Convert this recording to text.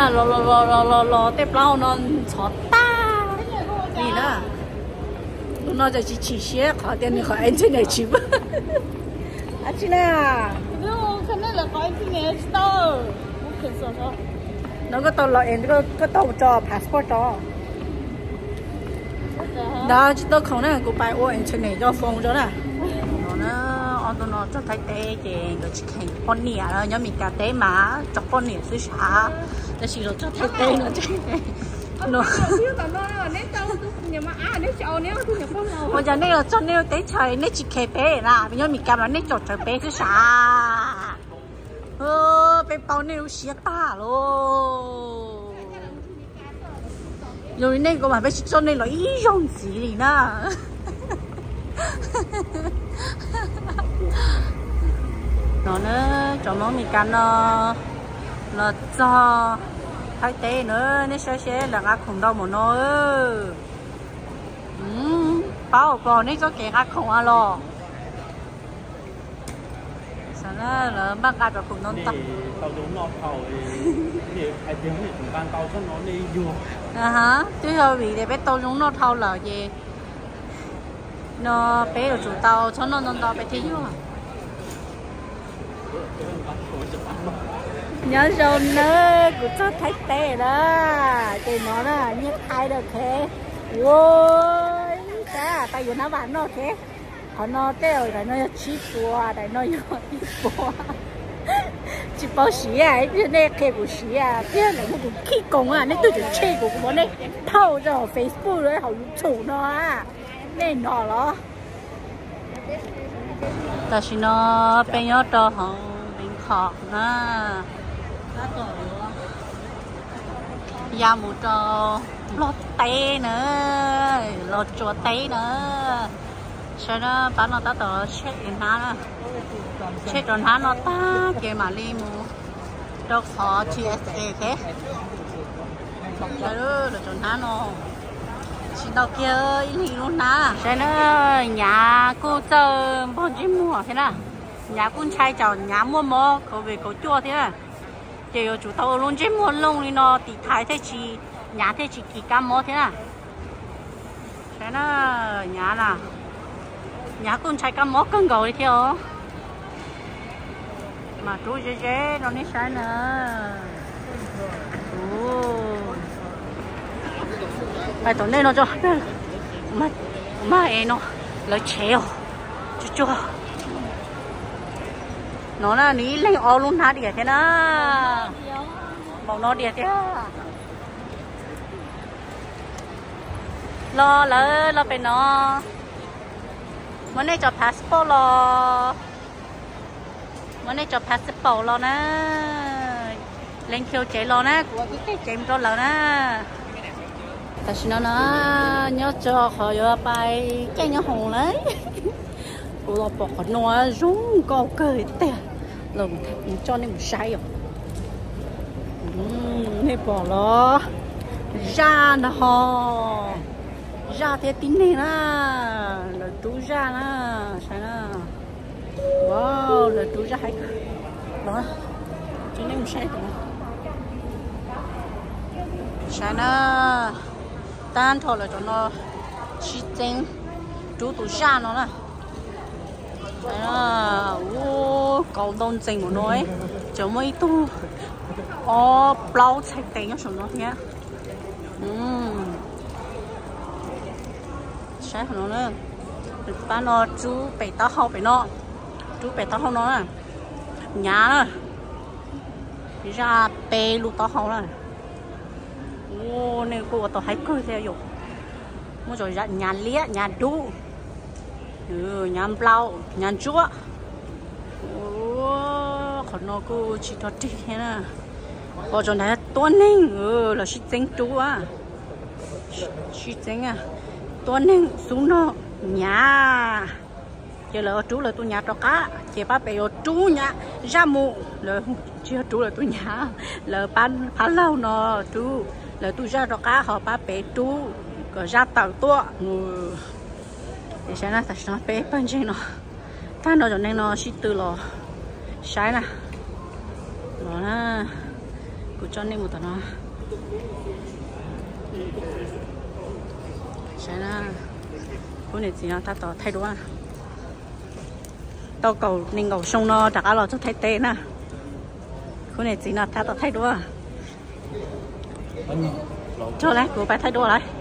Los los los los los los tej plaub hau no ntxhov tag li na. Tus no tseem tsis chim siab qhov tias nws qhov internet tsis pab. Ab tsi na. No koj tau log in, koj tau tso passport rau. Ntawd tsis tau khoom na, kuv pais ua internet rau phone rau na. No na, ob tug no txog Thaib teb ces nkawd tsis kheev poj niam, nyob Meskas teb mas tso poj niam xwb sav. Tab sis los txog Thaib teb no, ua cas nej los txog nej teb chaws nej tsis kheev peb na, nyob Meskas mas nej tsom tsawv peb xwb sav. Peb paub nej lub siab tag lauj. Yog li nej kuv mas peb tsis tso nej los ib zaug ntxiv li na. No na, cov Hmoob Meskas no los txog Thaib teb na, nej saib seb lawv nqa khoom ntau npaum no. Paub pom nej txoj kev nqa khoom los. Xav na, lawv npaj nqa cov khoom ntau ntau. Twb yog vim tias peb tau zoo noj dhau lawm ces no peb yuav tsum tau txhob noj ntau ntau peb thiaj yog. Nyob zoo nawb, kuv txog Thaib teb lawm ces no na, nyiaj Thaib lawm khe. Ua, tab tab yuav nab vam noj khe. Qhov no tej daim no yog tsib puas, daim no yog ib puas. Tsis paub siv, ib pliag nej qhia kuv siv tiag, lawv muab kuv khij koom, nej twb tseem tshem kuv, kuv muab nej thauj rau hauv Facebook, hauv YouTube no. Nej no los. Tam sim no peb nyob rau hauv Bangkok na, ya mus rau Nplog teb na, Los Tsuas teb na. Saib na, pab no tab tom check hnab na, check rau hnab no tag ces mam li mus rau qhov T S A thiab. Los rau hnab no tsis ntau kiag, ib leeg lub hnab. Saib na, Nyav kuj txawj npog ntsej muag thiab na. Nyav kuj ntshai tsam Nyav muaj mob COVID kaum cuaj thiab na. Ces yuav tsum tau ua lub ntsej muag looj li no tim thaiv thiaj tsis, Nyav thiaj tsis kis kab mob thiab na. Saib na, Nyav na, Nyav kuj ntshai kab mob kawg nkaus li thiab os. Mas rub ze ze rau nej saib na. Pais tom ntej no tso, kuv mag es no lawv tshev os, tsuag tsuag. No na, nws ib leeg ob lub hnab diam thiab na. Npaum no diam thiab. Los lawv los pem no, muab nej cov passport los, muab nej cov passport los na. Leej khiu tsev los na, kuv ua ib teg tsev mus rau lawv na. Tam sim no na, nyob tso qhov yuav pais caij nyob hoom lawm. Kuv los pom qhov no zoo nkauj kawg tiag, los kuv tso nej mus saib os. Nej pom los, zaj ntag ho, zaj thiab tib neeg na, lawv rub zaj na, saib na. Wow, lawv rub zaj haib kawg. Los, saib na, tag nrho lawv cov no sib txeeb rub tus zaj no na. Ua, kaus ntau ntxees npaum no, tseem muaj ib tug ob plaub txhais tes nyob saum no thiab. Saib qhov no, pab no rub pem taub hau pem no, rub pem taub hau no na. Nyav na, zaj peb lub taub hau na. Ua, nej kuj ua tau haib kawg thiab yom. Muaj cov nyav liab, nyav dub, nyav nplau, nyav ntsuab. Qhov no kuj tsis rog rig thiab na. Pom cov nrad tuab neeg, lawv sib txeeb rub, sib txeeb, tuab neeg xub noj nyav. Ces lawv rub lawv tus nyav rov qab, ces pab pem yuav rub nyav zaj mus, lawv tsis yog rub lawv tus nyav, lawv pab phab laug no rub lawv tus zaj rov qab ho pab pem rub kom zaj tawm tuaj. Ces saib na, tam sim no peb pawg ntseeg no, tag nrho cov neeg no sib tw los saib na. Los na, Kuv coj nej mus tom no saib na. Khub niam txiv no tab tom thaij duab. Tau kaum nees nkaum xyoo no rov qab los txog Thaib teb na. Khub niam txiv no tab tom thaij duab. Tso lawm, kuv pab thaij duab lawm.